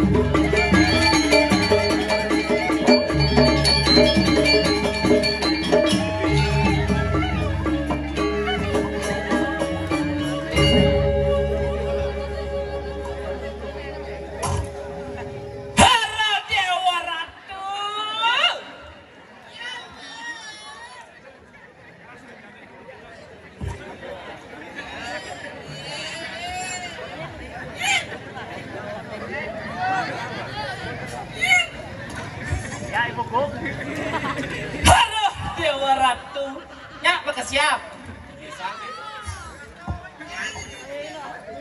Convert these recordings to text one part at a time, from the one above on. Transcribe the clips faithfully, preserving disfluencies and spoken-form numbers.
Para Dewa Ratu. Aduh, Dewa Ratu. Nyak, baka siap.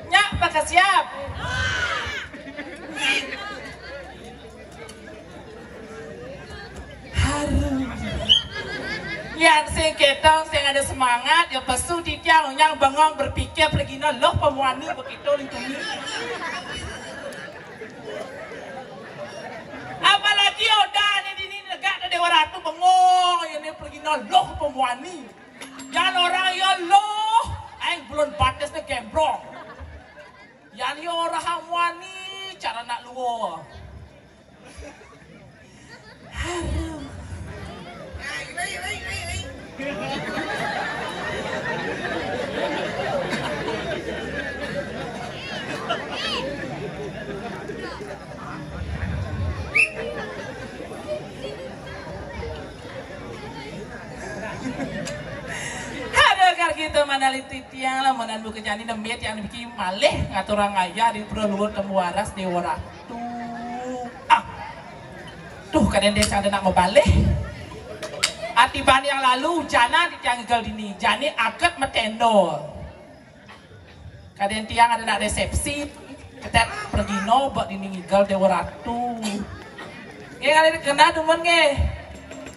Nyak, baka siap. Harum. Yan sing ketong, sing ada semangat, ya pesu titiang unyang bengong berpikir pergi no loh pemuani begitu lintuni. Apalagi Oda ni dini negak ada Dewa Ratu bengong, ini pergi no loh pemuani. Yan orang ya loh, aing belum batas ni gembrong. Yan ya orang muani, cara nak luo. Harum. Aduh, kal kita manaliti tiang lah, monan buka jani nembe tiang niki malih ngaturang ayah di Pura Luhur Tembu Waras Dewa Ratu. Ah. Tuh, kadén desa ada nak mabalih. Ati ban yang lalu, jana di tiang ngigel dini. Jani aget matendo. Kadén tiang ada nak resepsi, ketet pergino bak dini ngigel Dewa Ratu. Nggih, ngalih genah dumun nggih.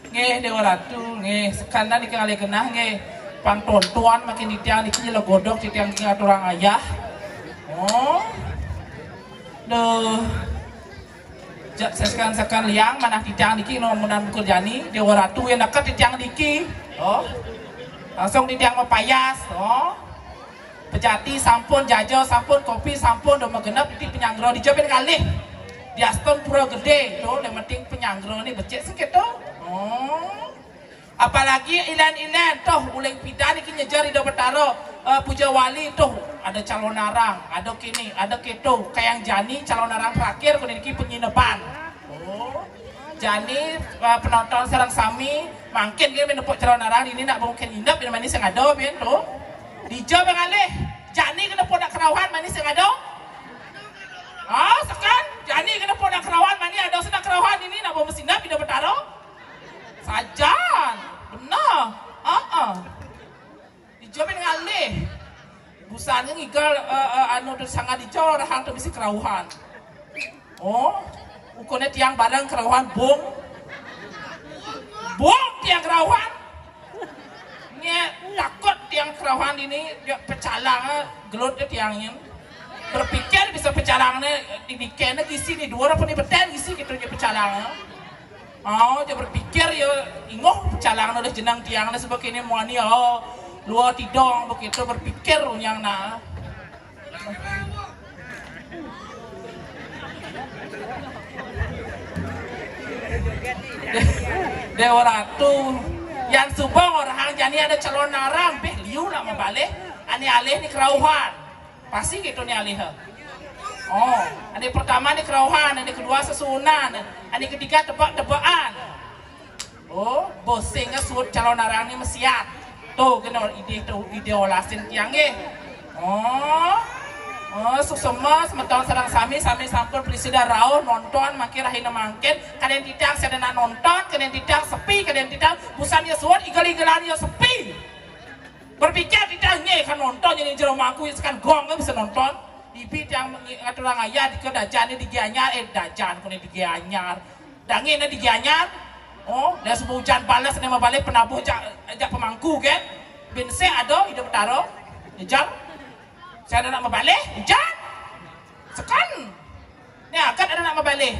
Nggih, Dewa Ratu, nggih. Sekalian niki ngalih genah nggih. Pang tonton makin di tiang niki jelo godok di tiang niki ngaturang ayah. Oh. Duh. Jak sekan-sekan liang manah titiang niki no monan buka jani, Dewa Ratu yang deket titiang niki. Oh. Langsung titiang mapayas, oh. Pejati sampun, jaja sampun, kopi sampun, domba genep, titi penyanggro di jabin kalih. Diastun pura gede, tuh, yang penting penyanggro ni becik sikit tuh. Oh. Apalagi ilen-ilen, tuh, uling pidan niki nyejar Ida Betara, eh, puja wali, tuh, ada calon arang, ada kini, ada keto, kayang jani calon arang terakhir, kini niki penginepan. Oh. Jani, eh, penonton sareng sami, mangkin nggih menepuk calon arang, ini nak mungkin inep, ini manis yang ada, bin, tuh. Dija bengalih, jani kena podak kerauhan, manis yang ada. Ah, sekan, jani kena podak kerauhan, manis ada sedak kerauhan, ini nak bawa mesinap, Ida Betara. Sajan, benar. Heeh. Dijamin ngalih. Busan ngigel, eh, eh, anu tu sangat dijo, rahang tu bisi kerauhan. Oh, ukurnya tiang barang kerauhan bung. Bung tiang kerauhan. Nya takut tiang kerauhan ini, dia pecalang, eh, gelut dia tiangnya. Berpikir bisa pecalang ni, di bikin gisi ni dua apa ni beten gisi gitu dia pecalang, eh. Oh, dia berpikir ya, ingoh pecalang udah jenang tiang ni sebab kini muani, oh, luar tidong begitu berpikir unyang nah. Dewa Ratu, yang subang orang jani ada calon arang, beh liu lah mabalih, ane alih ni kerauhan. Pasti gitu ni alih. Oh, ane pertama ni kerauhan, ane kedua sesuunan, ane ketiga tebak-tebakan. Oh, bosingnya suut calon arang ni mesiat. Tuh, kena ide tuh, ide olasin tiang nggih. Oh. Oh, suksema semeton sareng sami, sami sampun prasida rauh nonton mangkin rahina mangkin. Kadén titiang sada nak nonton, kadén titiang sepi, kadén titiang busan ya suut, igel-igelan ya sepi. Berpikir titiang nggih kan nonton jadi jero mangku ya sekan gong nggih bisa nonton. Ibi tiang ngaturang ayah di kedajan di Gianyar, eh, dajan kene di Gianyar. Dangin di Gianyar. Oh, dah sebut hujan balas ni mabalih penabuh jak, jak pemangku kan. Bin se ada Ida Betara. Ngejar. Saya ada nak mabalih, hujan. Sekan. Ni akan ada nak mabalih.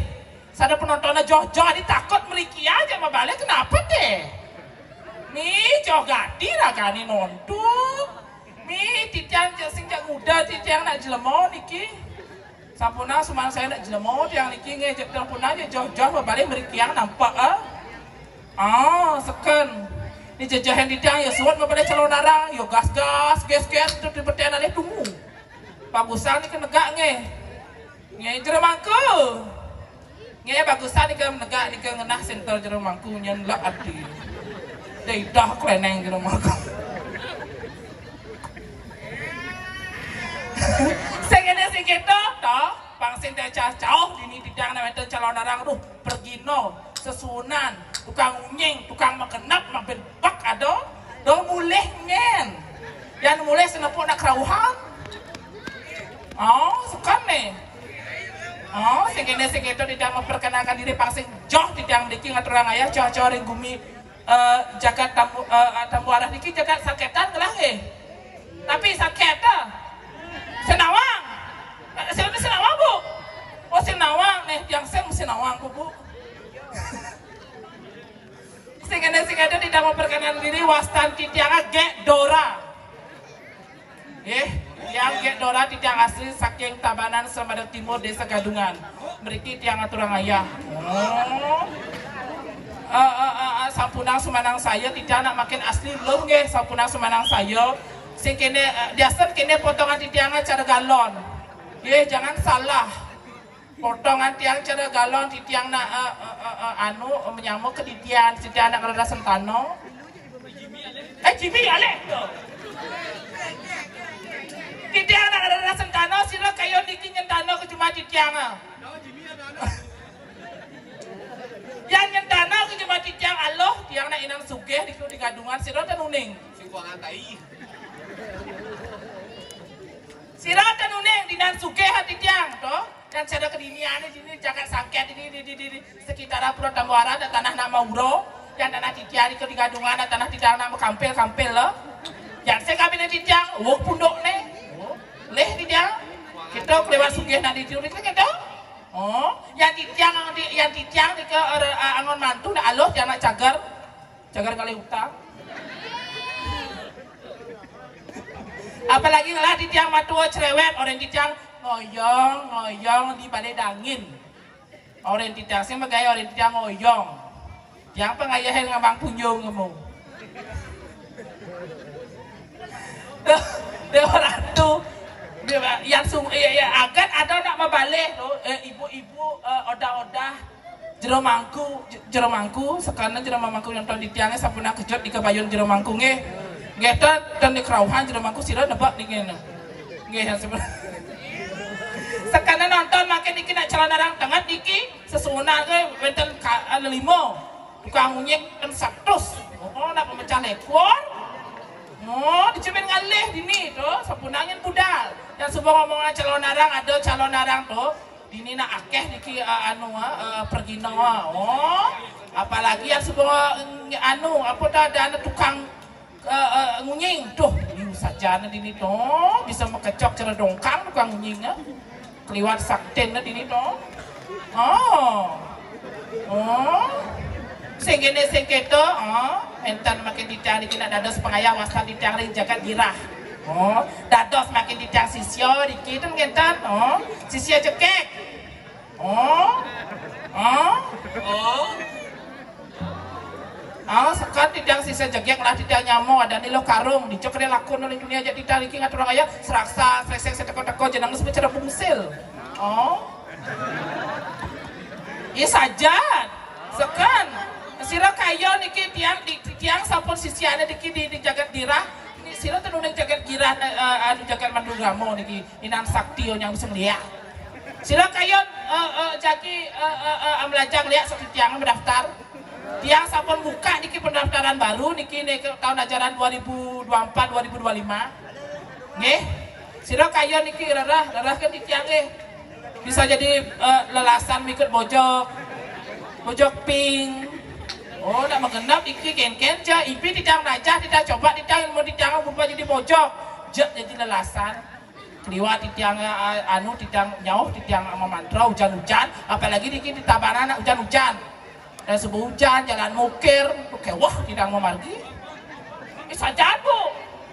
Sada penonton joh-joh di takut meriki aja mabalih. Kenapa teh? Mi joh gati ragani nonton. Mi titiang jak sing jak muda titiang nak jelema niki. Sampunang sumanang saya nak jelema tiang niki nggih, sampunang ja joh-joh mabalih mriki tiang nampak, eh. Ah, seken. Ni jejehan titiang ya suud mabalih calon arang, ya gas-gas, gas-gas tu di beten alih tunggu. Bagusan ni kenegak nggih. Nggih, jero mangku. Nggih, bagusan nika menegak nika ngenah senter jero mangku nyen lak ati. Dai dah kleneng jero mangku. Sing ngene sing keto, to, pang sing dicacah dini titiang nak wenten calon arang, duh, pergino, sesuunan, tukang unying, tukang magenep, mabin bek ado, do mulih nyen. Yan mulih senepuk nak kerauhan. Oh, seken nih. Oh, sing kene sing keto titiang memperkenalkan diri pang sing joh titiang mriki ngaturang ayah joh-joh ring gumi, eh, jagat Tambu, eh, Tambu Arah niki jagat Saketan ngelah nggih. Tapi Saket, eh, Senawang. Eh, sing Senawang, Bu. Oh, Senawang nih, tiang sing Senawang, Bu, Bu. Sing kene sing keto titiang memperkenalkan diri, wastan titiang Gek Dora. Eh, tiang Gek Dora, titiang asli saking Tabanan, Sembadang Timur, Desa Gadungan. Mriki tiang aturang ayah. Oh. Eh, eh, eh, eh, sampunang sumanang saya, titiang nak makin asli lho nggih, sampunang sumanang saya. Sing kene, eh, biasa kene potongan titiang cara galon. Nggih, jangan salah. Potongan tiang cara galon, titiang nak, eh, eh, eh, eh, anu, menyamuk ke titiang, titiang nak ngerada sentano. Eh, Jimmy, alek tu. Titiang nak ngerada sentano, sira kayo niki nyentano ke cuma titiang, ah. Yang nyentano ke cuma titiang, aloh, tiang nak inan sugih di, di Gadungan, sira ten uning. Sing kuangan tai. Sira ten uning, dinan sugih ati tiang, to. Dan cara kediniane sini jagat Saket ini di, di, di, di sekitar Pura Tambuara ada tanah nak mauro, yang tanah titiang itu di Gadungan, ada tanah titiang nak mekampil-kampil lo. Yang saya kami titiang, wok punduk ne. Leh titiang. Kita kelewat sugih nak dicuri kita. Oh, yang titiang di, yang titiang di ke, eh, eh, angon mantu nak aloh, yang nak cagar. Cagar kali utang. Apalagi ngelah titiang matua cerewet, orang titiang ngoyong, ngoyong di balai dangin. Orang titiang sing megaya orang titiang ngoyong. Tiang pengayahan ngambang punjung kamu. Dewa Ratu. Dewa, yang sung, ya, ya, agat ada nak mabalih tu, eh, ibu-ibu, eh, odah-odah. Jero mangku, je-, jero mangku, sekana jero mangku nonton di tiangnya sampun kejut di kebayun jero mangku nggih. Nggih, ten, ten di kerauhan jero mangku sira nebak di kene. Nggih, yang sebelah. Sekana nonton makin niki nak calon arang tenget niki, sesuunan ke wenten ka-, eh, lelimo. Tukang unyik ten satus. Oh, nak pemecah lekor. Oh, dicemin ngalih dini tu, sampun angin budal. Yang suba ngomong calon arang, ada calon arang tu. Dini nak akeh niki, eh, anu, eh, eh, pergina. Oh, apalagi yang suba, eh, anu, apa tu ada anak tukang, eh, eh, ngunying. Duh, liu saja anak dini tu. Bisa mekecok cara dongkang tukang ngunying, eh. Keliwat saktin anak dini tu. Oh. Oh. Sing kene sing keto, oh. Enten makin titiang niki nak dados pengayah wastan titiang ring jagat Girah. Oh, dados makin titiang sisya niki ten ngenten. Oh, sisya jegeg. Oh. Oh. Oh. Oh, sekat titiang sisya jegeg lah titiang nyamo ada ni lo karung. Dicok dia lakon oleh dunia aja titiang niki ngaturang ayah seraksa, sresek, seteko-teko jeneng sebut cara bungsil. Oh. Iya saja. Sekan. Sira kaya niki tiang di, tiang sampun sisiane niki di, di jagat Girah. Ni sira tenun ning jagat Girah, eh, eh, anu jagat Manduramo niki. Inan sakti yang bisa ngeliat. Sira kaya, eh, eh, jagi, eh, eh, eh, melajang lihat sakti tiang mendaftar. Tiang sampun buka niki pendaftaran baru niki nih ke tahun ajaran dua ribu dua puluh empat dua ribu dua puluh lima. Nggih. Sira kaya niki rerah, rerah ke tiang nggih. Bisa jadi, eh, lelasan mikut bojok. Bojok pink. Oh, nak menggenap iki ken-ken ja ipi titiang najah titiang coba titiang ilmu titiang berubah jadi bojok. Jak jadi lelasan. Liwat titiang, eh, anu titiang nyauh titiang sama mantra hujan-hujan, apalagi niki di Tabanan nak hujan-hujan. Dan sebelum hujan jalan mukir, kewah titiang memargi. Eh, sajaan, Bu.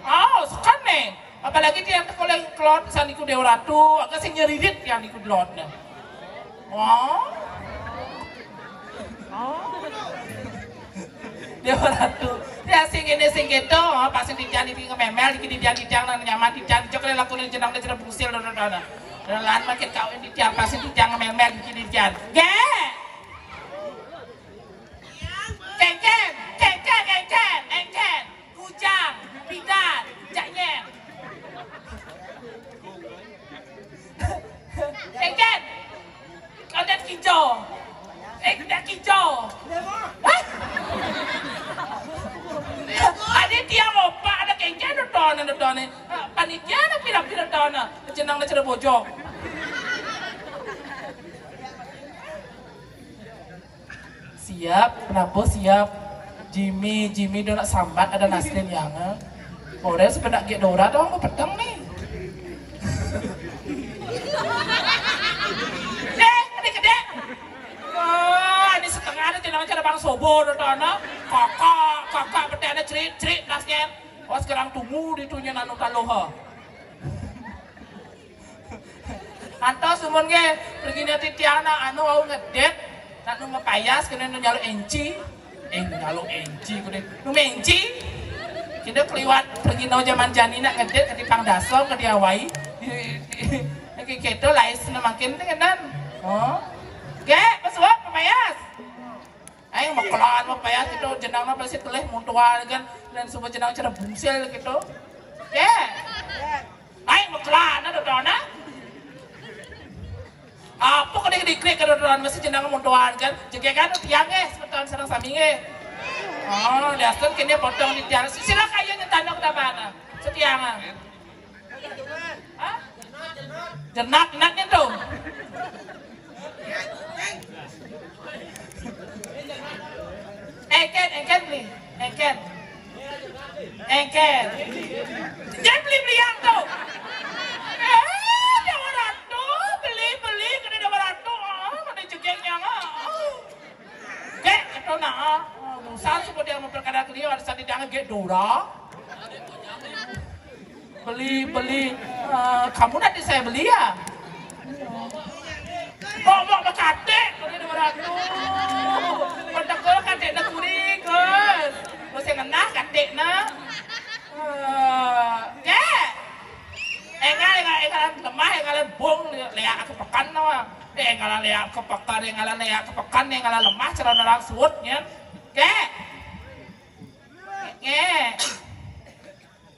Oh, sekan nih. Apalagi tiang teko leng kelod san iku Dewa Ratu, agak sing nyeririt tiang iku delodne. Oh. Oh. Dewa Ratu. Ya sing ini sing gitu, oh, pas sing titiang iki ngememel iki titiang titiang nang nyaman titiang jok le lakune jeneng le jeneng bungsil lho, lho, lho. Lan makin kawin titiang pas sing titiang ngememel iki titiang. Gek. Kengken, kengken, kengken, engken. Kujang, pidan, jaknyen. Kengken. Kondet kijo. Eh, kondet kijo. Hah? Ade tiang opak ada kengken dotone dotone. Panitia ada pira-pira dotone. Jeneng le Cere Bojong. Siap, kenapa siap? Jimmy, Jimmy dia nak sambat ada Nasdin yang eh. Orang sebenak gek Dora tu orang petang ni. Eh, kedek-kedek. Wah, ini setengah ada jenang cara bang sobo tu tana. Kakak, kakak betul ada cerit-cerit Nasdin. Oh, sekarang tunggu di tunya nanu taloha. Antos sumun ke, pergi nanti tiana anu au ngedet, nak nu mepayas kena nu nyalo enci, eh nyalo enci kudu, nu menci. Kita keliwat pergi no zaman jani nak ngedet ke di pangdaso ke di awai. Lagi kita lais na makin dengan. Oh. Ke, pesuap mepayas. Aing mekelaan mepayas itu jenang apa sih teleh muntual kan dan semua jenang cara bungsil gitu. Ke. Aing mekelaan ada dona. Apa kena diklik ke dona masih jenang muntual kan. Jege kan tiang eh sebetul sareng sami eh. Oh, dasar kini potong di tiang. Sila kaya nyetandok tabana. Setiangan. Hah? Jenat, jenat itu. Engken, engken beli. Engken. Engken. Jangan beli-beli yang tu. Eh, Dewa Ratu, beli-beli kena Dewa Ratu. Oh, mana jegeknya. Oh. Gek, kata nak. Oh, bosan sebut dia memperkara keliau ada satu jangan gek Dora. Beli, beli. Eh, kamu nanti saya beli ya? Bok, bok, bekatik. Beli dua ratus. Betekul katik nak kuring, Gus. Mesti ngenah katik nak. Eh, ya. Engal, engal, engal lemah, engal bung, leak ke pekan nama. Eh, engal leak ke pekan, engal leak ke pekan, engal lemah, cara nerang suutnya. Gek. Gek.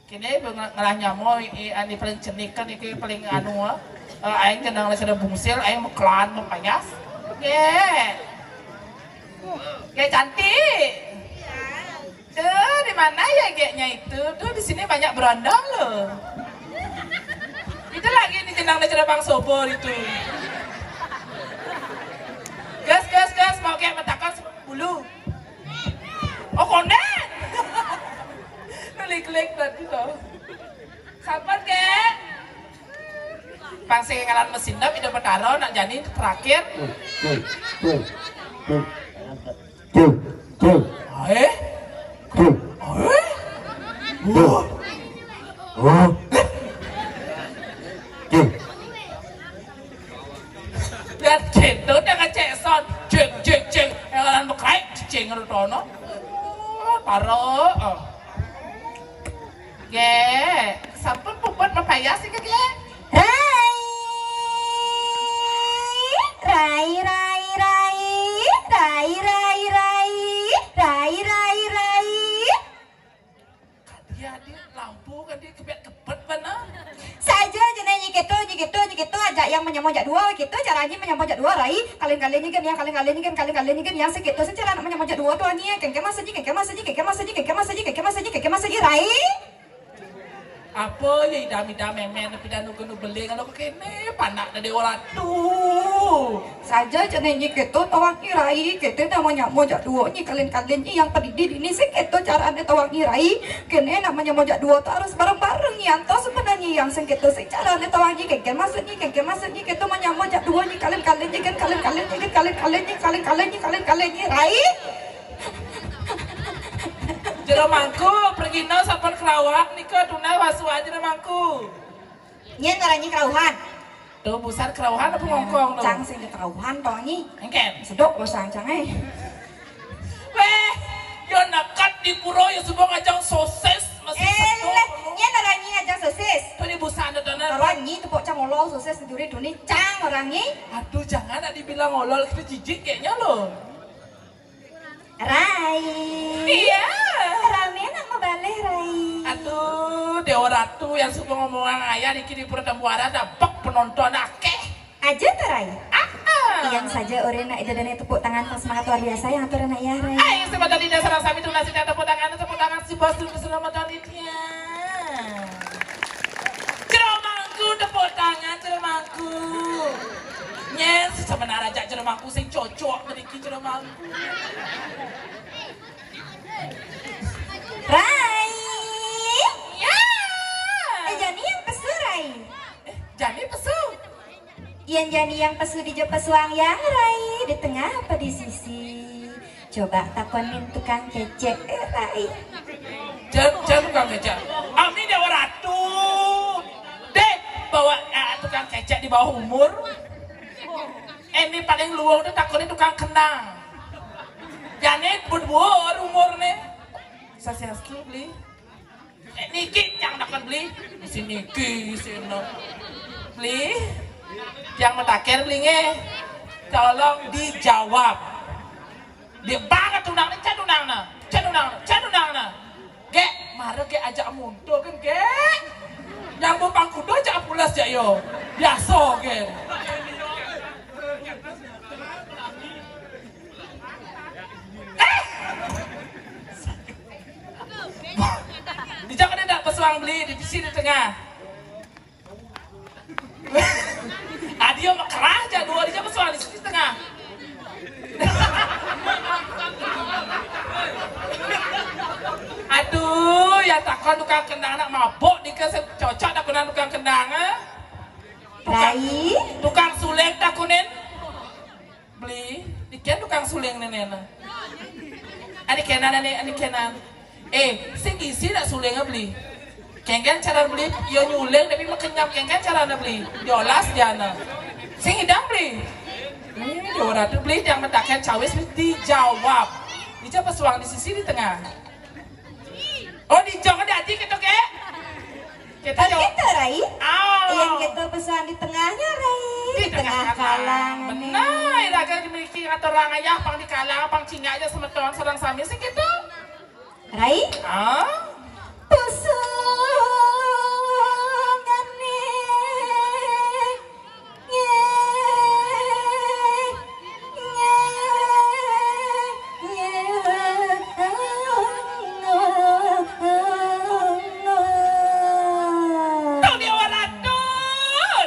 Kene ngelah nyamo i ani paling cenik kan iki paling anu eh. Eh, aing jenang le sudah bungsil aing meklan mempayas. Ye. Ye cantik. Tuh, di mana ya geknya itu? Tuh di sini banyak berondong loh. Itu lagi ini jenang le sudah bang sobor itu. Gas gas gas mau kayak metakan bulu. Oh, konden. Klik-klik tadi to. Sabar, Kek. Pang sing ngalan mesin dah, Ida Betara, nak jani terakhir. Tuh, tuh, tuh, tuh, tuh, tuh. Eh? Tuh. Eh? Tuh. Wah. Tuh. Tuh. Dan cendol dengan cek son, jeng, jeng, jeng, yang akan berkait, jeng, ngono tono. Oh, paro. Oh. Ge, sampun puput mepayas iki, Ge? Rai. Rai, rai, rai. Rai, rai, rai. Rai, rai, rai. Dia, dia lampu kan dia kebet kebet mana? Saja je nyi gitu, nyi gitu, nyi gitu aja yang menyambung jak dua gitu, caranya menyambung jak dua, Rai. Kalian-kalian nyi kan yang kalian-kalian nyi kan kalian-kalian nyi kan yang segitu secara nak menyambung jak dua tuh nyi. Kengke masa nyi, kengke masa nyi, kengke masa nyi, kengke masa nyi, kengke masa nyi, kengke masa nyi, Rai. Apa ya idam-idam memen tapi dah nunggu nu beli kalau kene panak dah dewa ratu. Saja cenah nyi keto tawang nyi rai, kete nama nyamo jak duo nyi kalen-kalen nyi yang pedidi dini sing keto carane tawang nyi rai. Kene nama nyamo jak duo tu harus bareng-bareng nyi anto sebenarnya yang sing keto sing carane tawang nyi kengke maksud nyi kengke maksud nyi keto manyamo jak duo nyi kalen-kalen nyi kan kalen-kalen nyi kan kalen-kalen nyi kalen-kalen nyi kalen-kalen nyi rai. Jero Mangku, pragina sampun krauhan nika, tunah wasuan Jero Mangku. Nyén ngaran nyi krauhan? Tuh, busan krauhan apa ngongkong tuh? Cang sing krauhan to nyi. Engken. Sedok basa cang, eh. Wéh, yo neket di pura yo suba ngajeng sosis, masih sedok. Éh, nyén ngaran nyi ngajeng sosis? Tuh, di busan to, to. Ngaran nyi tepuk cang olol sosis di duri duni cang ngaran nyi. Aduh, jangan nak dibilang olol, kita jijik kayaknya loh. Rai. Iya. Ramé nak mabalih, Rai. Aduh, Déwa Ratu yang suka ngomongan ayah niki di Pura Tempuara, ada bek penonton akeh. Aja ta, Rai? Ah. Yang saja orang nak ida dan tepuk tangan pas semangat luar biasa yang aturan ayah, Rai. Ayo, sebentar di dasar sami tuh nasi tepuk tangan, tepuk tangan si bos dulu, selamat hari dia. Jero Mangku, tepuk tangan, Jero Mangku. Nyén, sebenarnya aja Jero Mangku sing cocok meniki Jero Mangku. Rai. Ya. Eh, jani yang pesu, Rai. Eh, jani pesu. Yang jani yang pesu di pesuang yang Rai, di tengah apa di sisi? Coba takonin tukang kecek, eh, Rai. Jan, jan tukang kecek. Ami Déwa Ratu. Dek, bawa, eh, tukang kecek di bawah umur. Ini paling luwung tuh takonin tukang kendang. Jani buat umur nih. Sasiastu, Bli. Eh, niki yang dapat, Bli. Si niki, si no. Bli. Yang mataken, Bli, nggih. Tolong dijawab. Dia banget tunang nih, cak tunang nah. Cak tunang, cak tunang nah. Gek, mara gek ajak mundur kan, gek. Yang mau pangkudo ajak pulas, jak yo. Biasa, gek. Eh! Dijak ada ndak pesuang, Bli di sini tengah. Adio makerah aja dua, dijak pesuang di sini tengah. Aduh, ya takon tukang kendang nak mabuk di ke cocok takonan tukang kendang, eh? Tukang, Rai. Tukang suling takonin. Beli, dikian tukang suling nenena. Ani kenan, ani, ani kenan. Eh, sing isi nak suling beli. Kengken cara beli, yo nyuling tapi makenyam, kengken cara beli. Jolas jana. Sing idang beli. Hmm, yo ratu beli yang mentaken cawis dijawab. Dijawab pesuang di sisi di tengah. Oh, di jok ada aji gitu, Kek? Kita jok. Kita, Rai. Oh. Yang kita pesan di tengahnya, Rai. Di tengah kalang. Benar, iraga dimiliki atau orang ayah pang di kalang, pang cingak aja semeton, sareng sami sih gitu. Rai? Ah? Pusungane. Tuh, Dewa Ratu,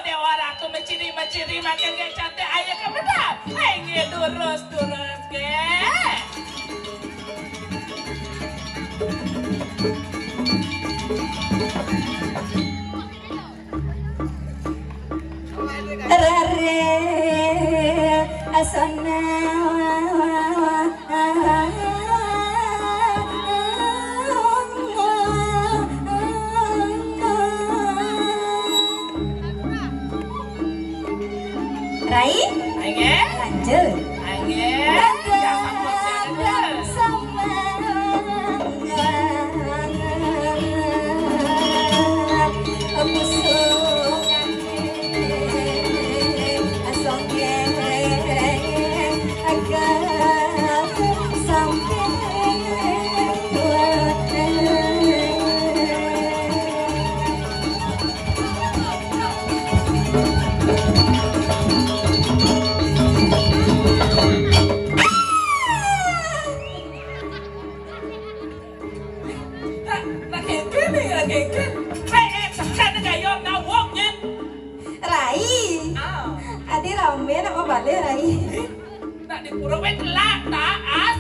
Dewa Ratu menciri-menciri makin gak cantik aja kamu dah. Ayo, durus, durus, gek. Rare asana. Rai? Ayo. Lanjut. Ayo. Dadang sama. Rai. Ah. Adi rame nak mabalih, Rai. Eh, nak di pura wé telak, tak as.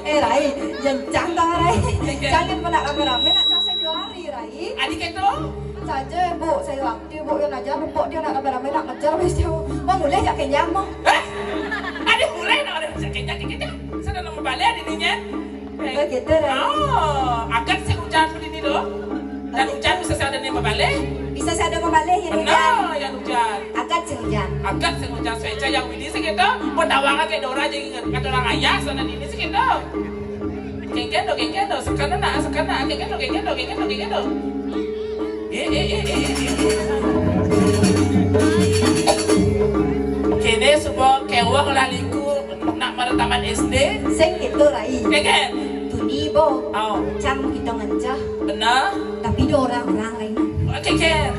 Eh, Rai, jencang ta, Rai. Iya. Jangan pernah rame-rame nak cang saya juari, Rai. Adi keto? Saja, Bu, saya waktu, Bu, yang aja, Bu, dia nak rame-rame nak ngejar, wis dia. Mau mulai jak kenyang, mau. Eh? Adi mulai nak ada jak kenyang, kenyang. Sudah nemu balai adi ninya. Oh, gitu, Rai. Oh, agat sing ujan dini to. Yan ujan bisa sing ada ning mabalih. Bisa sing ada mabalih, ya, bener, kan? Yan ujan. Agat sing ujan. Agat sing ujan, sueca yang widi sing gitu. Pun tawang kaya Dora, jadi kata orang ayah, sana dini sing gitu. Kéngkén to, kéngkén to, sekana nak, sekana, kéngkén to, kéngkén to, kéngkén to, kéngkén to. Eh, eh, eh, eh, eh. Kéné suba kéweh laliku nak mara taman S D. Sing gitu, Rai. Kéngkén. Tuni, Bo. Oh. Cang kita ngencah. Bener. Tapi ada orang-orang lain. Kéngkén.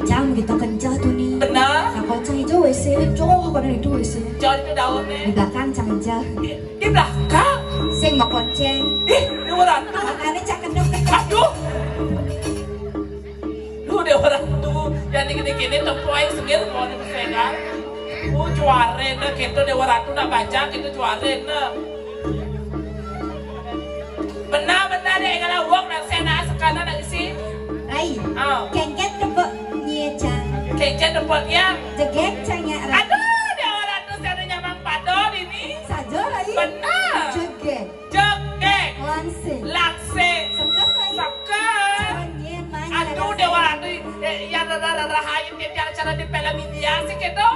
Cang kita kencah, Tuni. Bener. Nah, kalau cang itu W C, jauh pada itu W C. Jauh itu daun, eh. Di belakang cang aja. Di, di belakang? Sing makoncéng. Ih, Déwa Ratu. Makanya cang kendok. Aduh. Duh, Déwa Ratu. Yan kéné-kéné tempo aing sengir mau di pesengan. Oh, juara né, gitu Déwa Ratu nak baca, gitu juara né. Benar-benar deh, kalau wong nang sana sekana nang isi. Rai. Oh. Kéngkén tepuk nyé, Cang. Kéngkén tepuk nyé. Jegég, Cang, ya, Rai. Aduh, Déwa Ratu, saya udah nyamang padol ini. Saja, Rai. Benar. Jegég. Jegég. Langsing. Langsing. Sekep, Rai. Sekep. Cara nyé, main. Aduh, cara Déwa Ratu, eh, yang rara-rara hayu, yang cara di film India sih gitu.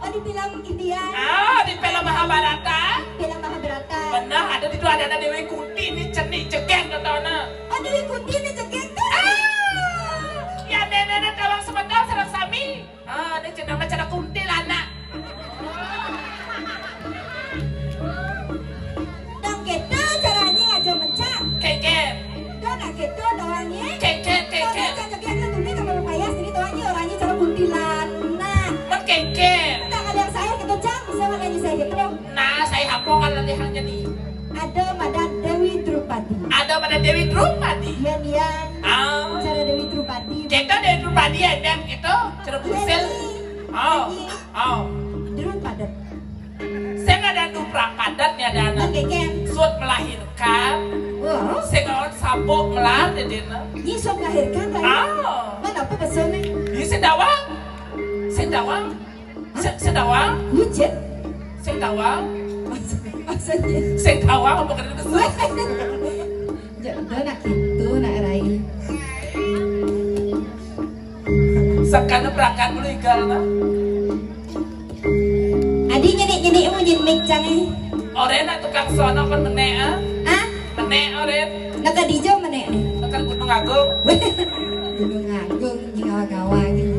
Oh, di film India. Ah, di film Mahabharata. Film Mahabharata. Bener, ada di situ ada, ada Déwi Kunti né cenik jegég to, nah. Oh, Déwi Kunti né jegég to. Ah, ya, néné tawang sebentar sareng sami. Ah, né jeneng mah cara kuntilanak. Dong gitu caranya aja mencak. Kéngkén. Dong gitu doangnya. Kéngkén, kéngkén. Dong gitu, Tuni, kamu payah, jadi doangnya orangnya cara kuntilanak. Mén kéngkén. Tang ada yang saya gitu, Cang. Saya ada yang saya gitu. Nah, saya apa kan latihan jadi? Ada pada Déwi Drupadi. Ada pada Déwi Drupadi. Iya, iya. Ah. Cara Déwi Drupadi. Kita Déwi Drupadi ya, dan gitu. Cara bersil. Oh, oh. Drupadat. Sing ada duprak padat ya, ada anak. Oke, Ken. Suat melahirkan. Oh. Sing lawan sabuk melar di dina. Ini suat melahirkan, Rai. Oh. Mana apa pesannya? Ini sing dawang. Sing dawang. Sing, sing dawang. Hujan. Sing dawang. Maksudnya. Sing dawang apa kena pesan? Jangan nak gitu, nak Rai. Sakana berangkat dulu igal, nah. Adi nyenik-nyenik mau nyenik cang, eh. Orén nak tukang sono kan menék, ah? Ah? Menék orén. Nak ka dijo menék né? Nak ka Gunung Agung. Gunung Agung, jeung gawa-gawa gitu.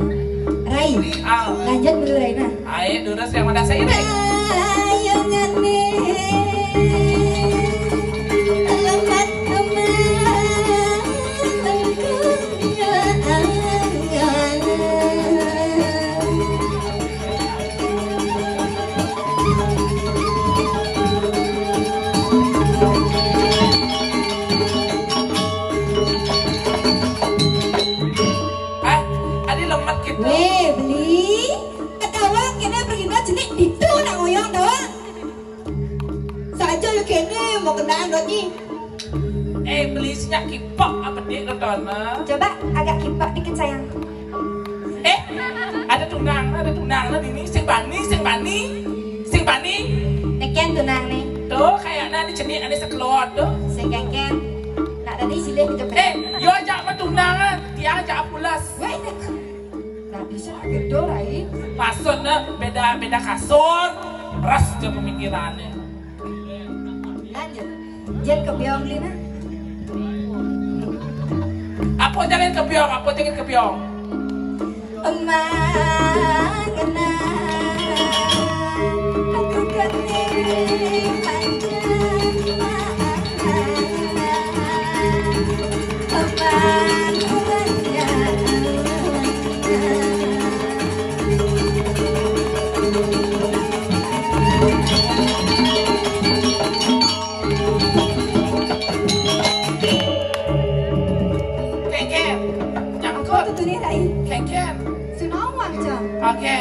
Rai, ah, lanjut dulu, Rai, nah. Ayo, terus yang mana saya ini? Ayo, ngene. Lemat kemana? Eh, adi lemet gitu. Wéh, beli. Ketawa kéné pergi cenik ditu nak ngoyong doang. Saja ya kéné mau kenaan doang nih. Eh, beli sinyak kipok apa dik nonton, ah? Coba agak kipok dikit, sayang. Eh, ada tunang, ada tunang lah ini. Sing bani, sing bani, sing bani. Nékén tunang né. Tuh, kayaknya ada cenik, ada sekelot tuh. Sing kénkén. Nak tadi silih kejepit. Eh, yo ajak apa tunang, ah? Dia ajak pulas. Wéh. Nah, bisa gitu, Rai. Maksudnya beda, beda kasur. Ras aja pemikirannya. Lanjut. Jén kebiong, Lina. Apa jangan kebiong, apa jangan kebiong? Emang kena aku kena panjang. Kénkén. Nyangkut. Apa tuh, Rai? Kénkén. Sunawang, Cang. Oke.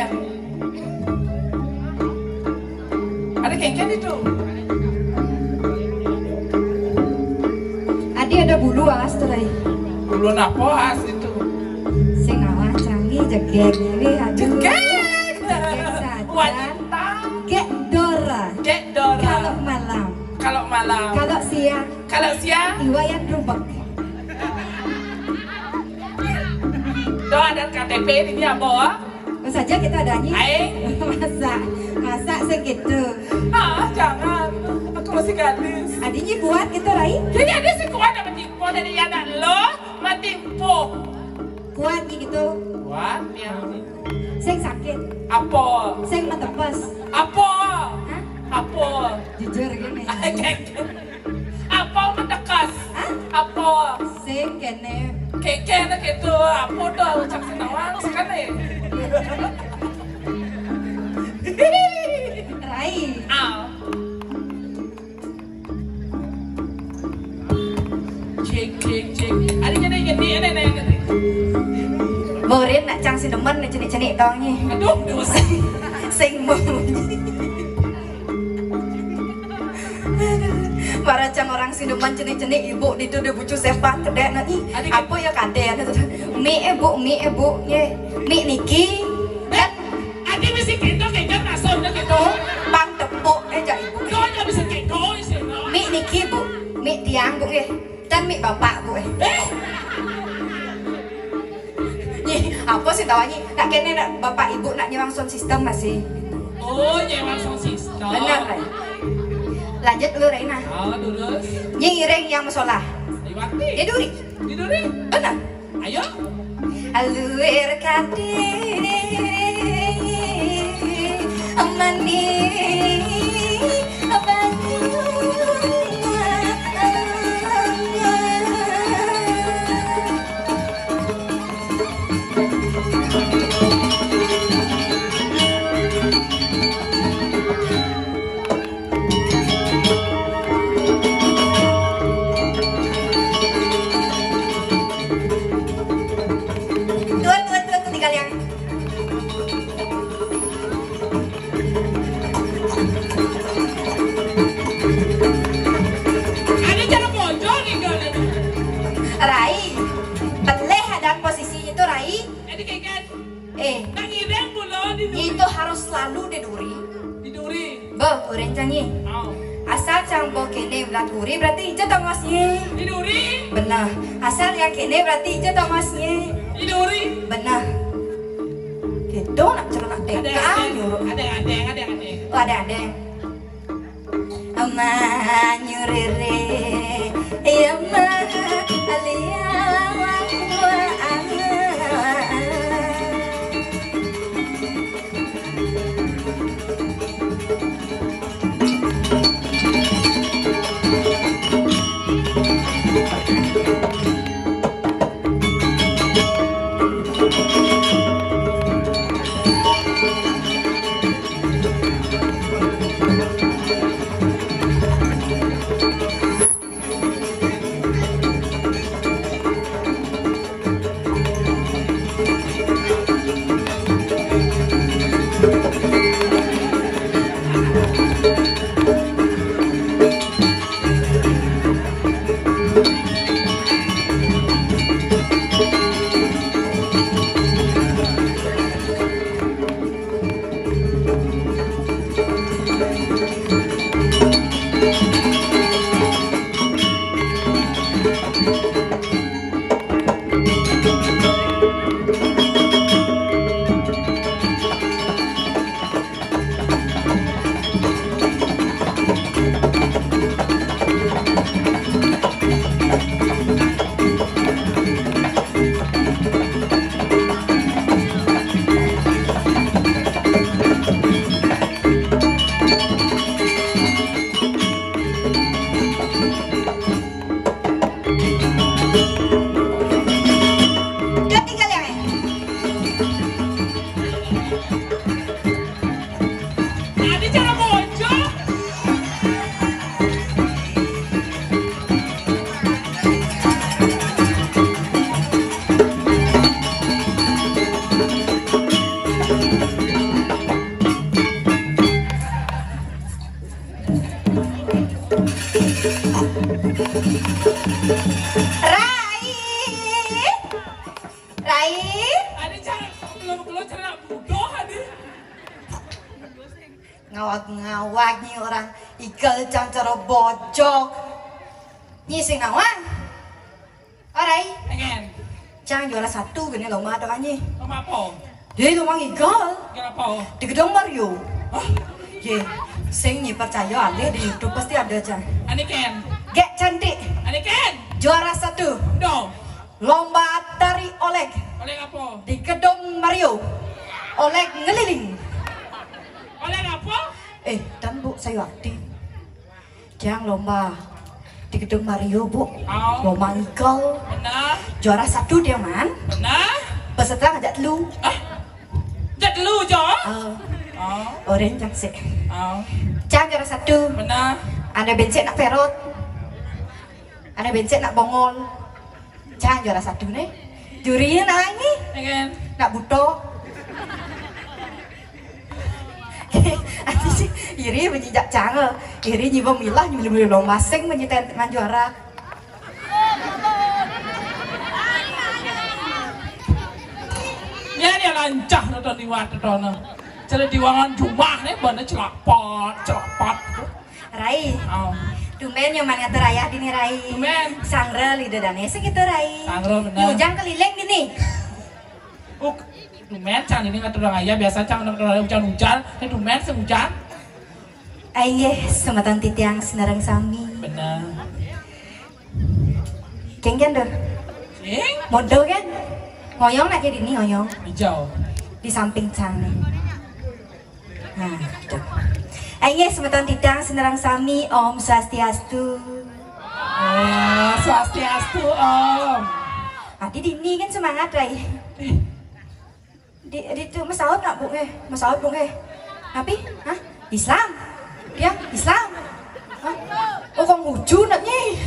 Ada kénkén itu. Adi ada bulu as tuh, Rai. Bulu napo as itu? Sing awak canggih jegég ini, aduh. Jegég. Jegég saja. Wanita. Gék Dora. Gék Dora. Kalau malam. Kalau malam. Kalau siang. Kalau siang. Iwayan rubek. Doa dan K T P ini apa? Apa saja kita ada nyi. Aing. Masa, masa segitu. Ah, jangan. Aku masih gadis. Adinyi kuat gitu, Rai? Jadi ada sih kuat apa tipu dari anak lo, mati po. Kuat gitu. Kuat ya. Sing sakit. Apa? Sing metepes. Apa? Hah? Apa? Jujur gini. Apa metekas? Hah? Apa? Sing kene. Keke na gitu. Apa tuh ucap sing nawang sekali. Rai. Ah. Cek, cek, cek. Ada jadi jadi, ada ada ada. Borin nak cang si demen nih cenik-cenik tong nih. Aduh, dosa. Sing mau. Para cang orang si demen cenik-cenik ibu di tu dia bucu sepak kedek nanti. Ada apa ya kadek? Mi ibu, mi ibu ye. Mi niki. Adi mesti gitu, gitu, masuk gitu. Bang tepuk eh jak ibu. Kau aja bisa gitu, isi. Mi niki bu, mi tiang bu eh. Dan mi bapak bu eh. Eh? Nyi, apa sih tawa nyi? Nak kene nak bapak ibu nak nyewang sound system masih. Oh, nyewang sound system. Benar, Rai. Lanjut dulu, Rai, nah. Oh, terus? Nyi ngiring yang musola. Liwati. Dia duri. Di duri. Benar. Ayo. Aluir kate amani banyu. Tuan, tuan, tuan, tuan, tinggal yang. Ada cara pojok nih, Kak. Rai, peleh ada posisinya itu, Rai. Jadi kayak kan, eh, nang ireng pula di duri. Itu harus selalu di duri. Di duri. Bo, urin cang nyi. Au. Asal cang bo kene belat uri berarti ijo tongosnye. Di duri. Benar. Asal yang kene berarti ijo tongosnye. Di duri. Benar. Gitu nak celana T K nyuruh. Ada ada ada ada. Oh, ada ada. Ama nyurere, ya ma alia wa wa. Udah tinggal ya, eh? Tadi cara bocor. Rai. Rai. Ada cara belum keluar cara bodoh ada. Ngawag-ngawag nih orang. Igal cang cara bojog. Nyi sing nawang. Orai. Pengen. Cang juara satu gini lomba atau nyi? Lomba apa? Jadi lomba ngigal. Ngigal apa? Di gedung Mario. Hah? Ye, sing nyi percaya ada di YouTube pasti ada cang. Aniken. Gek cantik. Aniken. Juara satu. Do. Lomba tari Oleg. Oleg apa? Di gedung Mario. Oleg ngeliling. Oleg apa? Eh, dan Bu Sayuwakti. Cang lomba di gedung Mario, Bu. Oh. Lomba ngigal. Benar. Juara satu dia, man. Benar. Peserta ngajak telu. Ah, ngajak telu jo? Oh. Oh. Orange cang sih. Oh. Cang juara satu. Benar. Ada bencek nak perot. Ada bencek nak bongol. Cang juara satu nih. Juri nak nyi. Pengen. Nak buto. Iri menjijak cang. Iri nyiba milah nyuli-nyuli lomba sing menjadi manjuara. Ya, dia lancah nonton liwat nonton. Cari diwangan jumah nih, bana celapat, celapat. Rai. Oh. Tumben nyaman ngatur ayah dini, Rai. Tumben. Sangra lida dane sing gitu, Rai. Sangra bener. Ujang keliling dini. Uk, tumben cang ini ngatur ayah, biasa cang ngatur ayah hujan-hujan. Ini tumben sing hujan. Aye, semeton titiang sinareng sami. Bener. Kengken tuh. Sing? Modal kan? Ngoyong nak jadi nih ngoyong. Hijau. Di samping cang nih. Nah, tuh. Ayo, semeton titiang sinareng sami, Om Swastiastu. Ah, Swastiastu, Om. Adi dini kan semangat, Rai. Eh. Di, di tu masaut nak, Bu, eh? Masaut, Bu, eh? Tapi, hah? Islam? Dia Islam? Hah? Oh, kong huju nak ni.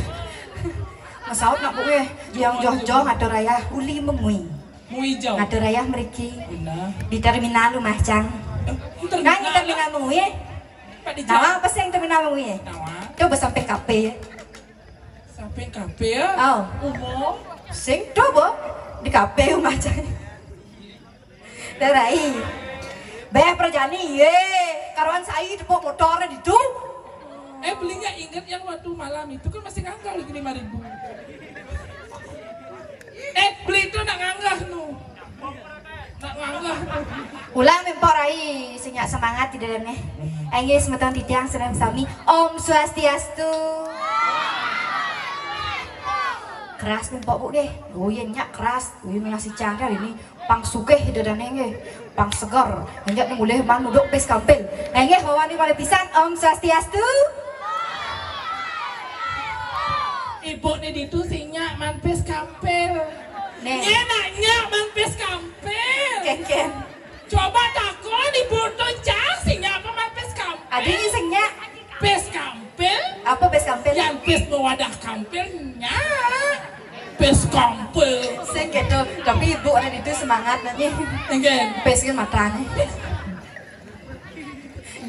Masaut nak, Bu, eh? Yang joh-joh ngatur ayah uli mengui. Mui jauh. Ngatur ayah mriki. Benar. Di terminal rumah cang. Eh, di terminal. Nah, di terminal mengui. Pak di Nawa jalan. Apa sih yang terminal mengui? Nawa. Coba sampai kafe. Sampai kafe ya? Oh. Umum. Sing coba di kafe rumah cang. Darai. Bayar perjani, ye. Karuan sai tepuk motor di tu. Eh, belinya ingat yang waktu malam itu kan masih ngangkal lagi lima ribu. Eh, beli itu nak nganggah nu. Nak nganggah nu. Ulang mempok rai, sing nyak semangat di dalamnya. Enggih, semeton titiang sedang sami. Om Swastiastu. Keras mempok, Bu, deh. Oh, iya, nyak keras. Oh, iya, ngasih cangkal ini. Pang sugih ida dane nggih, pang seger. Enjak nang mulih mang nuduk pis kampil. Nah, nggih, wawan pada pisan, Om Swastiastu. Ibu ni ditu sing nyak man pis kampil. Nih. Nyen nak nyak man pis kampil. Ken, ken. Coba takon ibu tu cang sing nyak apa man pis kampil. Adi ni sing nyak. Pis kampil. Apa pis kampil? Yang pis mewadah kampilnya. Pis kampil. Sing gitu. Tapi ibu ada itu semangat nanti. Enggak. Pis kan matanya.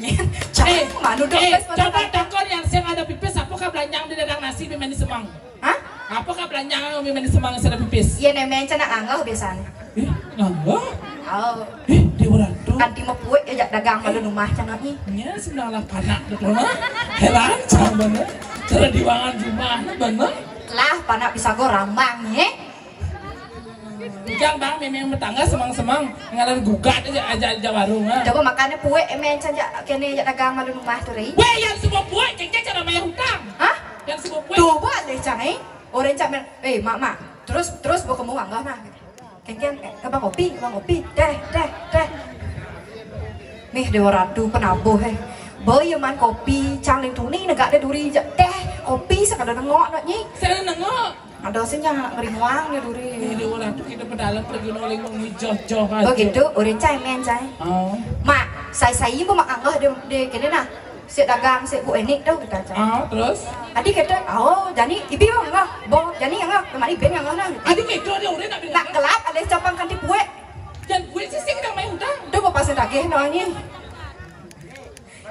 Eh, manu dong, eh, pis matanya. Coba takon yang siang ada pipis, apa kah belanjang di dadang nasi, bimani semang? Hah? Apa kah belanjang, bimani semang, ada pipis? Iya, nemen cina angau biasanya. Eh, nganggo? Oh. Eh, Dewa Ratu. Kanti mau puik ya, jak dagang malu rumah cang ni. Nya, sendanglah panak betul mah. Heran cang bener. Cara diwangan rumah bener. Lah, panak bisa go rambang ni. Ujang bang, memang bertangga semang-semang. Ngaran gugat aja, aja, aja warung ah. Coba makannya puik, emen cang jak kene jak dagang malu rumah tu ri. Weh, yang semua puik, cek cara bayar hutang. Hah? Yang semua puik. Tuh, boleh cang eh. Orang cak men, eh mak mak. Terus terus bawa kamu angga nah. Kengken, eh, abang kopi, abang kopi, teh, teh, teh. Nih Dewa Ratu penabuh eh. Boy man kopi, cang ling tuni negak deh duri je. Teh, kopi sekadar nengok nak nyi. Saya nengok. Ada sih nyang ngeri muang ni duri. Nih Dewa Ratu kita pedalam pergi noling mau joh-joh aja. Begitu, urin cai men cai. Oh. Mak, saya saya bu mak anggah deh deh kene nah. Sik dagang, sik bu enik tu kita cai. Ah, terus? Adi kata, oh, jani ibi bang ngah, bo, jani ngah, kemari ben ngah nah. Adi kata dia orang nak bilang. Nak kelap ada capang kanti puek. Dan puek sih sing nak main hutang. Tu bapak saya tagih no angin.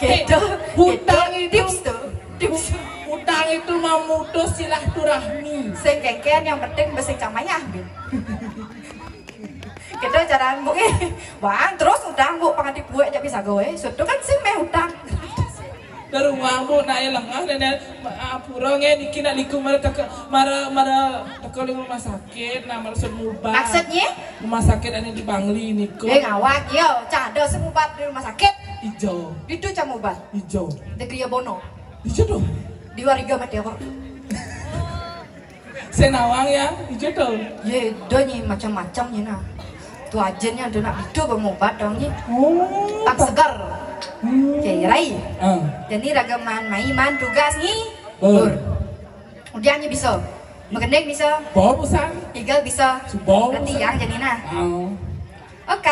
Kata, hutang itu tips tu, tips. Hutang itu memutus silaturahmi. Sing kengken yang penting besi camayah bin. Kita jalan bu eh. Bang, terus utang bu pangan dibuat je bisa gawe. Suatu kan sing main utang. Beruang, Bu, nak lengah, nenek, ah, pura nge niki nak liku mara teka, mara, mara teka ling rumah sakit, nak mara sut mubat. Maksudnya? Rumah sakit ane di Bangli niku. Eh, ngawak, yo, cah ada sut mubat di rumah sakit. Ijo. Itu cah mubat. Ijo. Di Kriya Bono. Ijo tu. Di Wariga Meteor. Senawang ya, ijo tu. Ye, do nyi macam-macam nyi nah. Tu aja nyi ada nak itu bermubat dong nyi. Oh. Tak segar. Hmm. Oke, Rai. Ah. Jadi ragaman mai man tugas nyi. Bur. Bur. Udah nyi bisa. Magending bisa. Bau busan. Igal bisa. Subau. Nanti busan. Yang jadi nah. Oh. Oke.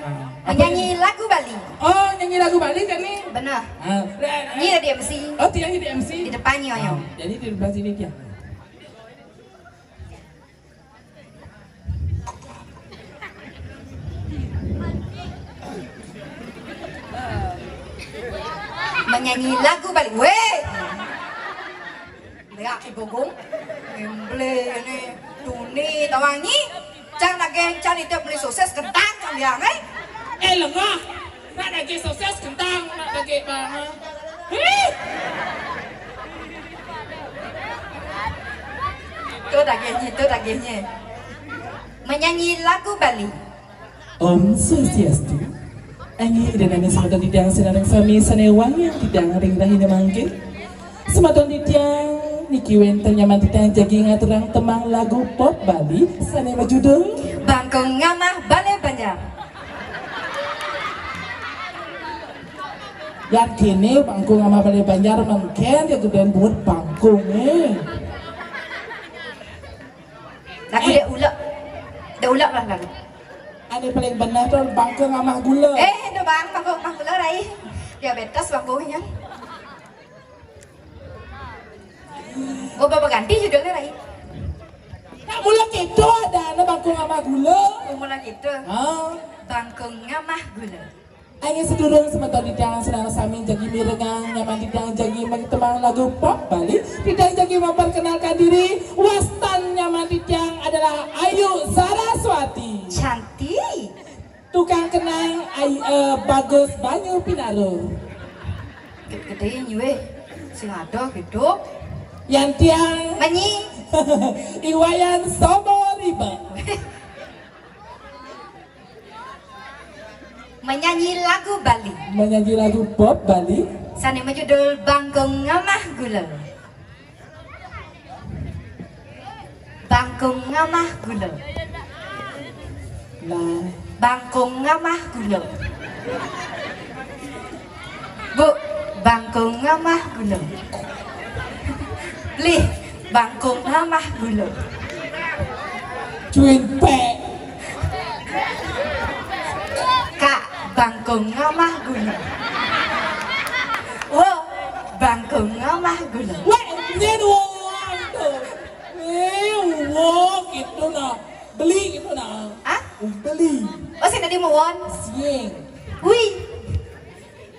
Ah, apa nyanyi ini? Lagu Bali. Oh, nyanyi lagu Bali kan ni? Benar. Ah, eh, eh. Nyi ada M C. Oh, tiang jadi M C. Di depan nyi, Oyo. Ah, jadi di depan sini tiang. Menyanyi lagu Bali. Weh. Lihat si Gogong. Emble ini. Tuni, tawang nyi. Cang lagi cari tiap beli sosis kentang cang bilang, eh. Eh, lengah. Nak lagi sosis kentang, nak lagi bang. Hih. Tu dagingnya, tu dagingnya. Menyanyi lagu Bali. Om Swastiastu. Anggi ida nami semeton titiang sinareng sami sane wangiang titiang ring rahina mangkin. Semeton titiang niki wenten nyaman titiang jagi ngaturang tembang lagu pop Bali sane majudul Bangkung Ngamah Bale Banjar. Yan kene Bangkung Ngamah Bale Banjar mangkin ya geden buat bangkunge. Lagu dek ulek. Dek ulek lah lagu. Ane paling benar tu Bangkung Ngamah Gula. Eh, tu bang, Bangkung Ngamah Gula, Rai. Diabetes bangkungnya. Oh, bapak ganti judulnya, Rai. Nak mula kita ada anak Bangkung Ngamah Gula. Oh, mula kita. Ha? Bangkung Ngamah Gula. Ayo sedurung semeton titiang senang sami jagi mirengang nyaman titiang jagi magi tembang lagu pop Bali. Titiang jagi memperkenalkan diri, wastan nyaman titiang adalah Ayu Saraswati. Cantik. Tukang kenang Ay, eh, Bagus Banyu Pinaro. Gede nyue. Sing ada gitu. Yan tiang. Manyi. Iwayan Sobo Riba. Menyanyi lagu Bali. Menyanyi lagu pop Bali. Sane majudul Bangkung Ngamah Gula. Bangkung Ngamah Gula. Nah. Bangkung Ngamah Gula. Bu, Bangkung Ngamah Gula. Lih, Bangkung Ngamah Gula. Cuin pe. Kak, Bangkung Ngamah Gula. Wo, Bangkung Ngamah Gula. Weh, nyen wong tu. Eh, wo, gitu nah. Beli gitu nah. Hah? Beli. Oh, sing tadi mau won. Sing. Wih.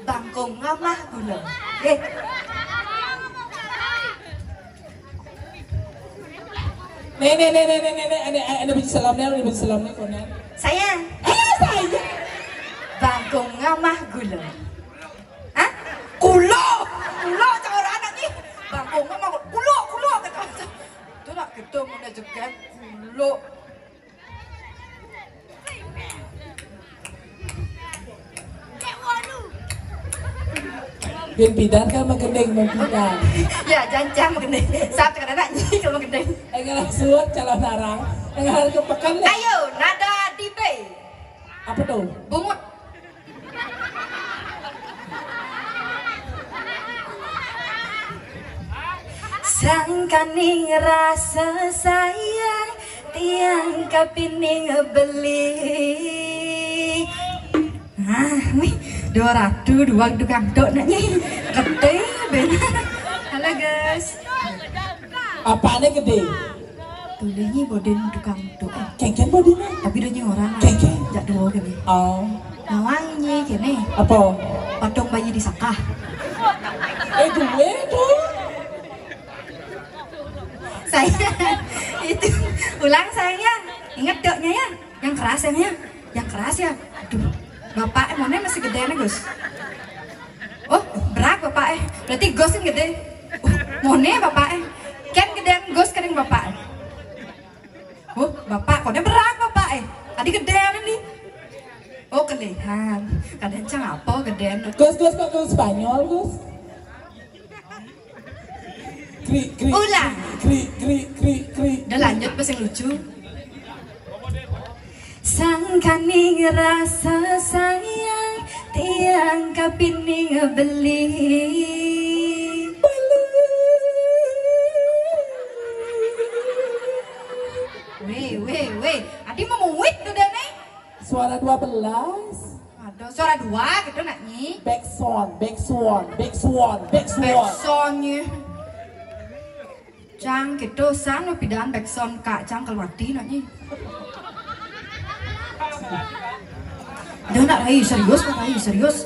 Bangkung Ngamah Gula. Eh. Nih, nih, nih, nih, nih, nih, nih, ada, ada biji selam nih, ada biji selam nih, konan. Sayang. Eh, sayang. Bangkung Ngamah Gula. Hah? Kulo. Kulo, cak orang anak nih. Bangkung Ngamah Gula. Kulo, kulo, kata. Itu nak kita mau jegat. Kulo. Bin pidan kan magending, bin pidan. Ya, jancang magending. Sab cakap anak nyi kalau magending. Enggak langsung calon narang. Enggak harus ke pekan deh. Ayo, nada di B. Apa tuh? Bungut. Sangkaning rasa sayang tiang kapining beli. Ah, wih, dua ratu dua tukang tok nak nyi. Gede benar. Halo guys. Apane gede? Tulis nyi boden tukang tok. Kengken boden. Tapi dia nyi orang. Kengken. Jak dua kene. Oh. Nawang nyi kene. Apa? Patung bayi di sakah. Eh, gue tuh. Saya itu ulang sayang ya. Ingat doknya ya. Yang keras ya, ya. Yang keras ya. Aduh. Bapak emangnya masih gede nih, Gus. Oh, berat Bapak eh, berarti Gus kan gedé. Uh, moné bapak eh. Kan gedé Gus kan bapak eh. Uh, bapak, kok berat bapak eh. Adi gedé nih. Oh, kelehan. Kadang cang apa gedé. Gus, Gus, kok Gus Spanyol, Gus? Kri, kri, Ulang. Kri, kri, kri, kri. Udah lanjut, pas yang lucu. Sangkaning rasa sayang tiang kapining beli. Weh, weh, weh. Adi mau muit tuh deh, Neng. Suara dua belas. Ada suara dua gitu nak nyi. Back sound, back sound, back sound, back sound. Back sound nyi. Cang gitu san pidan back sound kak cang keluar ti nak nyi. Dah nak rai serius nak rai serius.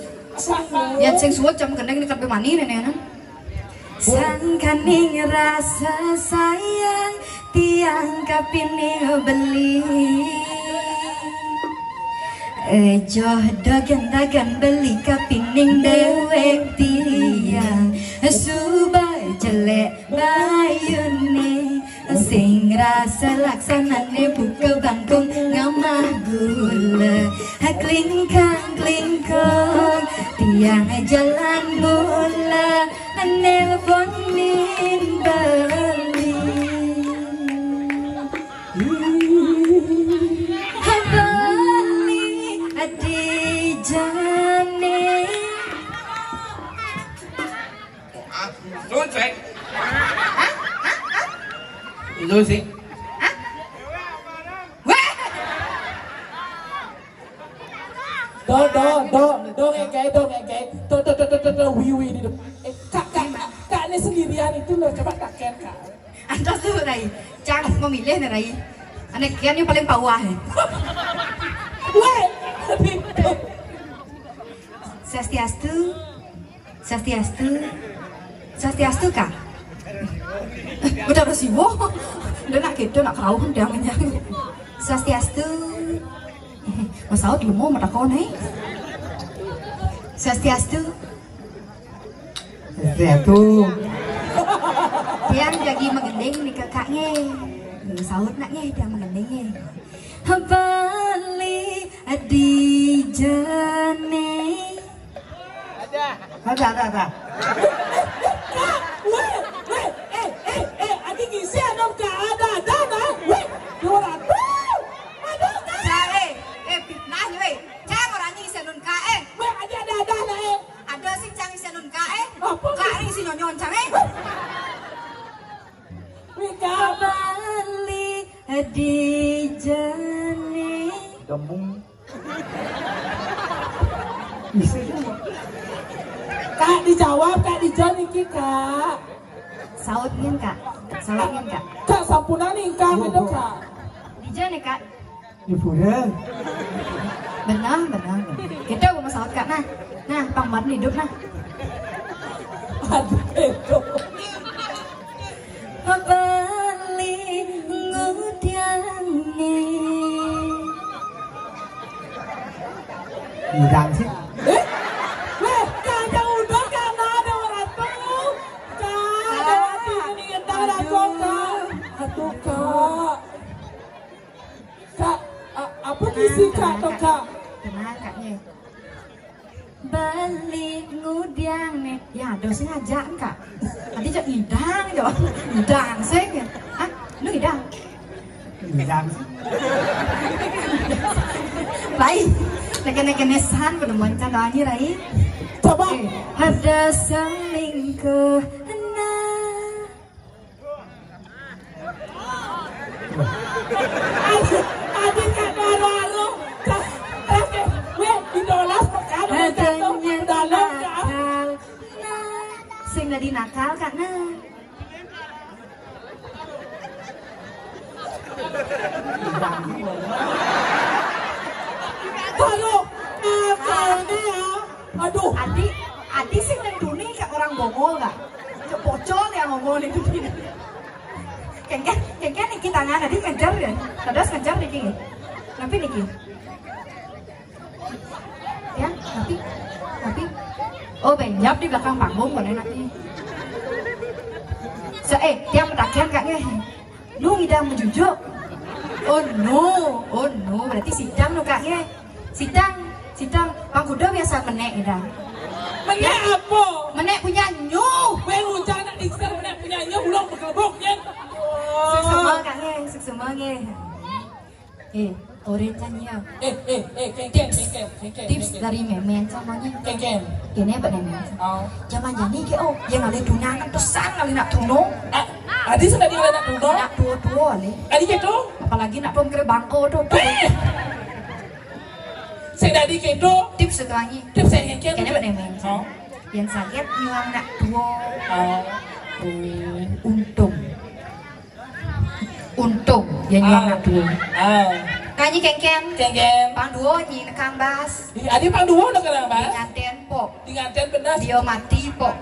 Yang sing suat jam kendeng ni kabeh mani nenek. Sangkaning rasa sayang tiang kapining beli. Ejoh dagan-dagan beli kapining dewek tiang. Suba jelek bayune. Sing rasa laksanane buka bangkung ngamah gula. Klingkang klingkong tiang jalan bola. Nelponin beli. Beli di jane. Sun sih. Sun sih. Weh. Do, do, do, do ngegei, do ngegei. Do, do, do, do, do, do, wi, wi, di do. Eh, kak, kak, kak, kak ini sendirian itu loh, coba kak Ken, kak. Antos tuh, Rai. Cang memilih nih, Rai. Anak Ken yang paling pawah ya. Weh, di do. Swastiastu. Swastiastu. Swastiastu, Kak. Udah harus ibu. Udah nak gitu, nak kerauh dia menyang. Swastiastu. Mas Aud lu mau mata kau nih. Swastiastu. Swastiastu. Dia jadi mengending nih kakaknya. Mas Aud naknya dia mengendingnya. Beli di jane. Ada, ada, ada. Weh, weh, eh, eh, eh, adi ngisi anu ka ada, ada, nah. Weh, dua ratus. Aduh, ka. Cai, eh, fitnah, weh. Cai, orang ngisi anu ka, eh. Weh, adi ada, ada, nah, eh. Ada sing cang ngisi anu ka, eh. Apa? Ka, eh, ngisi nyonyon, cang, eh. Weh, ka. Beli di jane. Gemung. Bisa juga. Kak, dijawab, Kak, dijawab niki, Kak. Saut nyen, Kak. Saut nyen, Kak. Kak, sampunan nih, Kak, Bu, gitu, Bu. Kak. Dija nih, Kak. Hiburan. Benar, benar. Kita mau saut, Kak, nah. Nah, Bang Martin hidup, nah. Aduh, itu. Beli ngudiane. Ngudang sih. Eh, weh, kada udah, karena ada orang tuh. Kak, ada hati ini, entah ada kok, Kak. Aduh, Kak. Kak, a-, apa ngisi, Kak, tuh, Kak? Tenang, Kak, nih. Beli ngudiang nih. Ya, ada sengaja, Kak. Tadi cak idang, jo. Idang, sing. Hah? Lu idang? Idang. Rai. Neke-neke nesan, pada moncan doanya, Rai. Coba. Eh, ada selingkuh. Nah. Aduh, aduh, Kak Dara, lu. Kak, Kak, weh, di dolas pekan, udah jatuh, udah lo, Kak. Nakal. Nah, sing dadi nakal, Kak, nah. Aduh, nakalnya ya. Aduh. Adi, Adi sing nentuni kayak orang Bongol, Kak. Cek pocol ya ngomong itu. Kengken, kengken niki tangan, Adi ngejar ya. Terus ngejar niki. Tapi niki. Ya, tapi, tapi. Oh, benyap di belakang panggung, boleh nanti. So, eh, tiang mataken, Kak, nggih. Nu ngidang majujuk? Oh, no. Oh, no. Berarti sidang nu, Kak, nggih. Sidang, sidang. Pang kuda biasa menek ngidang. Menek apa? Menek punya nyu. Weh, ujar anak diksa menek punya nyu, ulung bekelebuk, ya. Suksma, Kak, nggih. Suksma, nggih. Eh, oren kan ya. Eh, eh, eh, kengken, kengken, kengken, Tips kengken. Dari Memen, contohnya. Kengken. Kene, Pak Memen. Oh. Zaman jani ke, oh, yang ada tunangan pesan kali nak tunung. Ah, adi sudah di nak tunung? Nak tua-tua ni. Adi gitu? Apalagi nak tuan kira bangko tu. Eh. Saya dari gitu. Tips satu lagi. Tips saya kengken. Kene, Pak Memen. Oh. Yang sakit nyuang nak tua. Oh. Oh, untung. Untung, ya nyuang nak duo. Ah. Kanyi kengken. Kengken. Pang duo nyi nekang bas. Ih, adi pang duo nekang bas. Di nganten pok. Di nganten benas. Dia mati pok.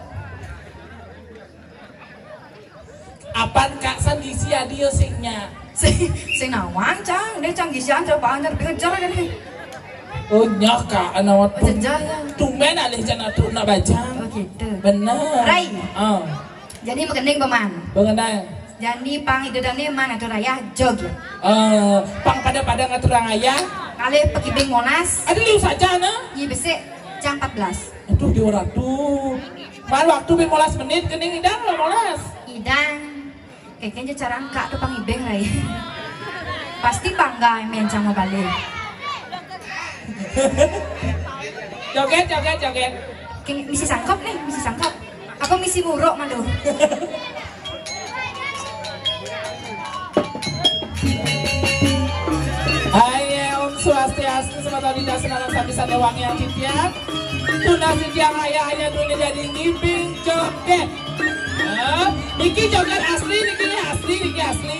Apan Kak San gisi adi yo sing nya. Sing, sing nawang, Cang. Dia Cang gisian, Cang pangan, Cang dikejar kan. Oh, nya Kak, anak waktu. Jejar, ya. Tumben alih Cang atu nak bajang. Oh, gitu. Benar. Rai. Ah. Jadi mengenai paman. Mengenai. Jadi pang ida dane man atur ayah joget. Eh, pang pada-pada ngaturang ayah. Kalih pekibing Monas. Ada liu saja, nah. Nyi besik jam empat belas. Aduh, Dewa Ratu. Man waktu bin molas menit, kening idang lah molas. Idang. Kayaknya cara angkat tu pang ibing, Rai. Pasti bangga main sama balik. Joget, joget, joget. Kini misi sangkap nih, misi sangkap. Apa misi muruk malu? Hai, Om Swastiastu, semoga kita senang sambil santai wangi yang titian. Tunas titian ayah hanya dunia jadi ngibing joget. Hah? Niki joget asli, niki asli, niki asli.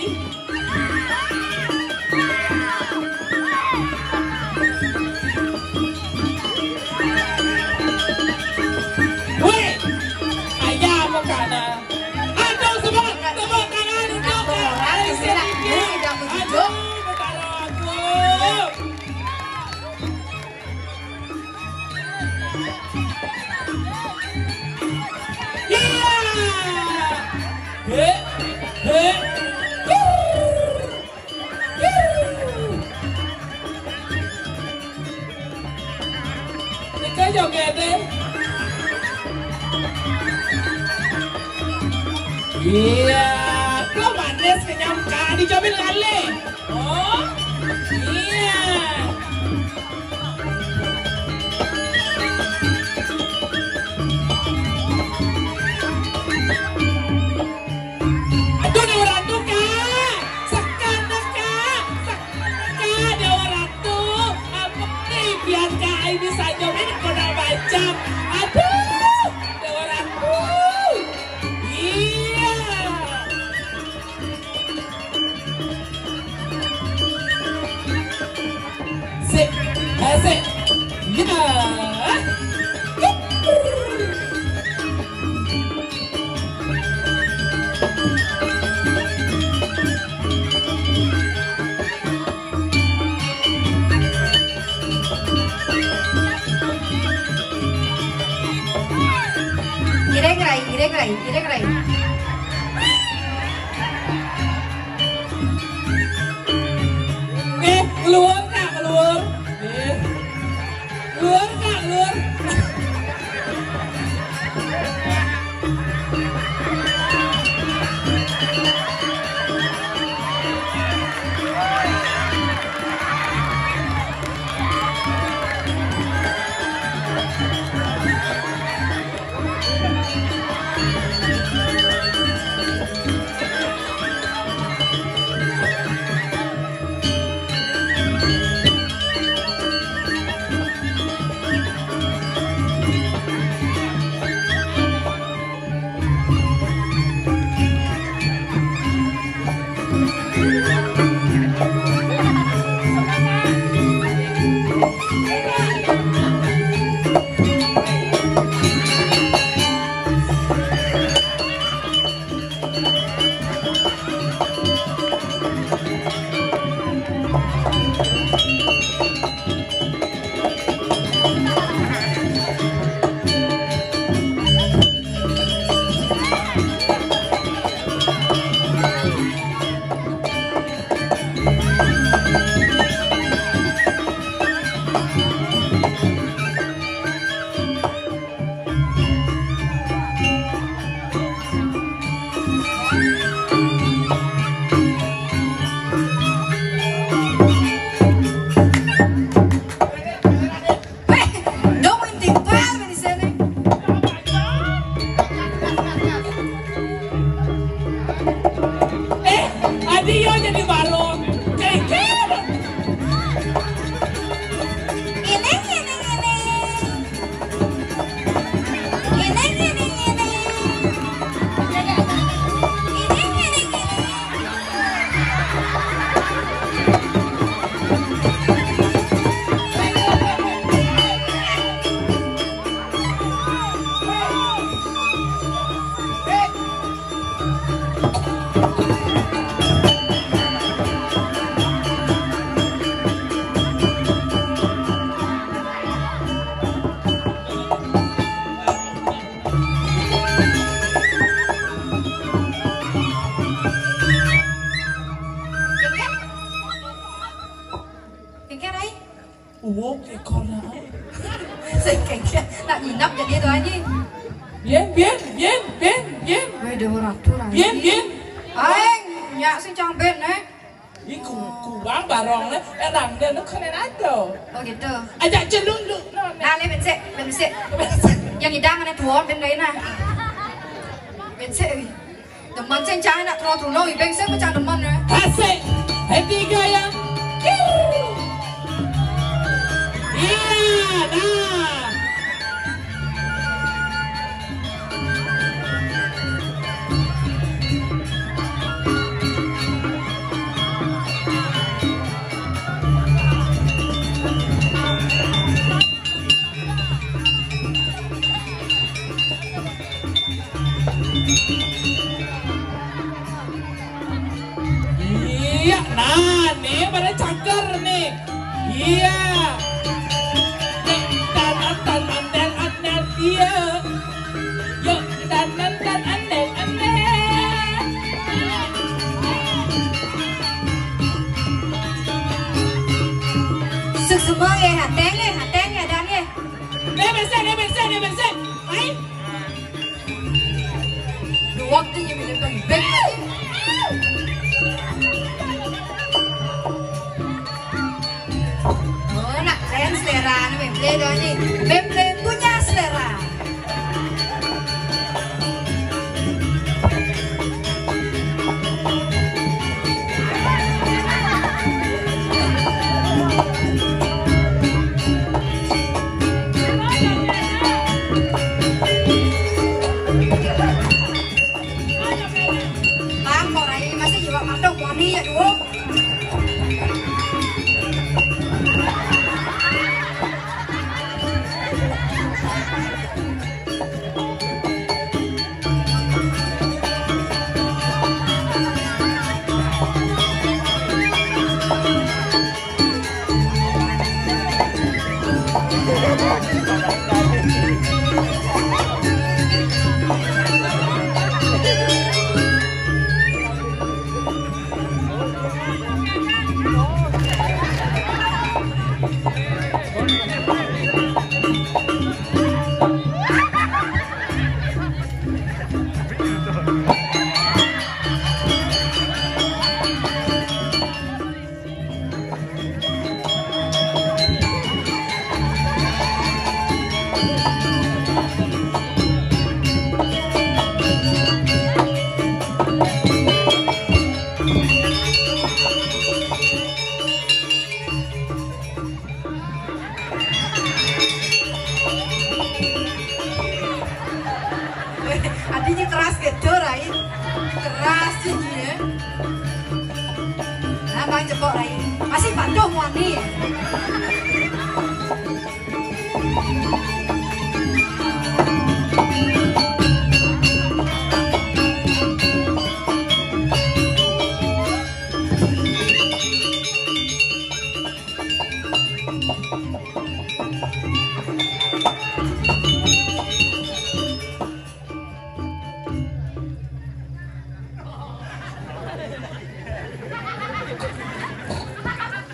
Wih, ayah apa kana? Aduh, semua, tepuk tangan untuk Kak Aisyah. Aduh, betara aku. Iya. Hei, hei. Nika joget deh. Iya, kok manis kenyam Kak, dicobain lale. Oh, iya. Aduh, Dewa Ratu, Kak. Sekan, Kak. Sekan, Kak, Dewa Ratu. Apa nih, biar Kak ini saja, ini kena baca. Aduh, Dewa Ratu. Iya. Sik, asik. Ya. Ireng rai, ireng rai, ireng rai. Eh, keluar, Kak, keluar. Eh. Keluar, Kak, keluar. Wong ekor nak. Sing kengken nak nginep jadi tu aja. Bien, bien, bien, bien, bien. Weh, dia orang tu lagi. Bien, bien. Aing, nyak sing cang ben, eh. Ih, ku, kuang barong, eh. Eh, rang dia, lu kena nado. Oh, gitu. Ajak celun, lu. Nah, le, bensek, bensek. Yang idang mana tuon, ben lain, nah. Bensek, eh. Demen sing cai nak terus-terus, ibeng sing pecah demen, eh. Asik. Hati gaya. Iya, dah. Iya, nah, nih pada cakar nih. Iya. Yuk, dan, dan, dan, dan, dan, iya. Yuk, dan, dan, dan, dan, dan, dan. Suk semua ya, hateng ya, hateng ya, dan ya. Nih, bersih, nih, bersih, nih, bersih. Ayo. Duwag din yung binibag-bag. Oh, nak keren selera ni, Beyblade ni. Beyblade punya selera. Bang, kok rai masih jiwa mandok wani ya, Duk. Adanya keras gitu, Rai. Keras sih dia. Nah, Bang Jepok, Rai. Masih patuh wani.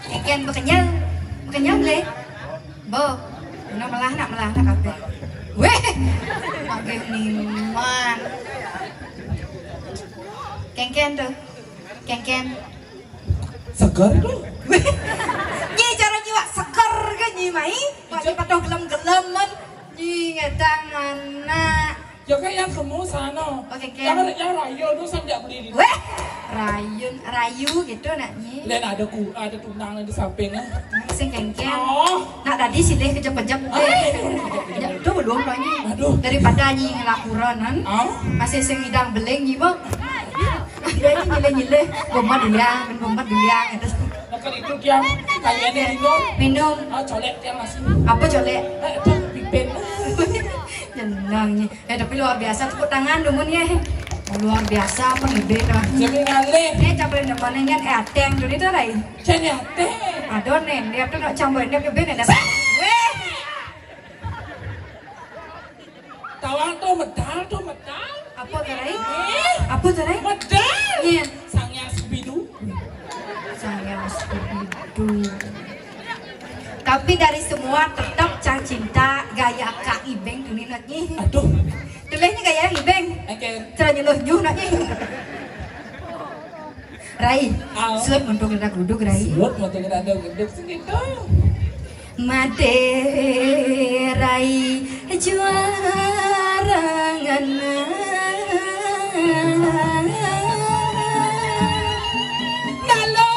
Ikan bekenyal, bekenyal le. Bo, nak melah, nak melah, nak kape. Weh, pakai minuman. Kengken tuh, kengken. Seger tuh. Weh, nyi cara nyiwak seger ke nyi mai? Wak nyi patuh gelem-gelemen, nyi ngedang anak. Ya kan yang kamu sana. Oke, Ken. Yang, yang raya tuh sampai berdiri. Weh, rayun, rayu gitu nak nyi. Lain ada ku, ada tunang di samping, eh. Sing kengken. Oh. Nak tadi silih kejep-kejep. Ah. Eh. Ya, itu belum loh nyi. Aduh. Daripada nyi ngelakuran, kan? Ah. Masih sing idang beling nyi, Bang. Dia ini nyilih-nyilih, bomat dia, ben bomat dia, gitu. Maka itu dia kalian minum. Minum. Ah, colek dia masih. Apa colek? Eh, itu pipen. Jenangnya. Eh, tapi luar biasa tepuk tangan dumun ya. Luar biasa apa nih, Ben? Jadi ngalih. Eh, campur depannya kan, eh, ateng dulu itu, Rai. Jadi ateng. Aduh, nih, dia tuh nak campur, dia ke Ben, ada. Weh. Tawang tuh medal, tuh medal. Apa tuh, Rai? Eh? Apa tuh, Rai? Medal. Iya. Sang yang sebidu. Sang yang sebidu. Tapi dari Tetep cang cinta gaya Kang Ibeng tuni nak nyi. Aduh. Tulih nyi gaya Ibeng. Oke. Cara nyeluh nyuh nak nyi. Rai, Au. Suut muntung rada gudug, Rai. Suut muntung rada gudug sing gitu. Made Rai juarangan. Dalu,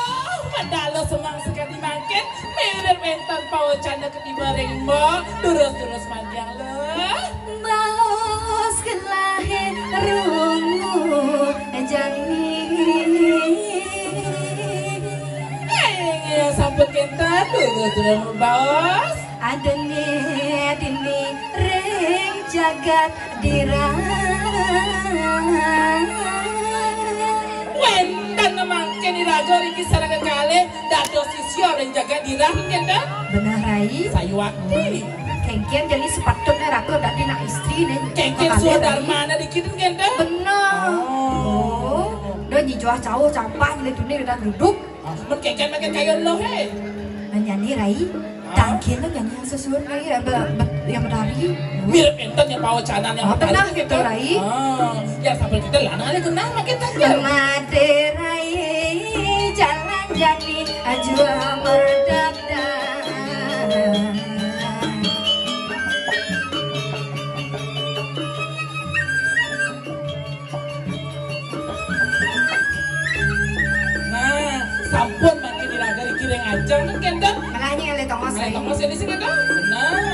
dalu semeng sakadi mangkin, mirib wénten pawecana katiba ring Mbok, durus-durus margiang, Luh. Baos gelahé rungu jani. Inggih, sampun kénten, durus-durus baos. Adéné dini ring jagat dirah. Wénten mangkin iraga riki sareng kekalih dados sisya ring jagat dirah, kénten? Benah, Rai. Sayuwakti. Kéngkén jani sepatutné raka dadi anak istri né. Kéngkén kekalih, Rai. Swadarmana dikit, kénten? Benah. Oh. Oh. Dah nyijuah cauh campah nilai tuni udah duduk. Ah, men kéngkén makin kayun lo, hé. Nyanyi, Rai. Ah. Tangkil lo nyanyi yang sesuai, Rai, ya, be-, be-, yang menari. Mirip enten yang pawacanan yang Oh, menari, benah gitu, kénten? Rai. Ah, ya, sampai kita lana aja kenal makin tangkil. Made Rai jalan jani ajua merdeka. Nah, sampun makin iraga riki ring ajeng, kan, kénten? Malah nyi ngalih tongos, Ngalih Rai. Tongos ini sih, kénten? Bener.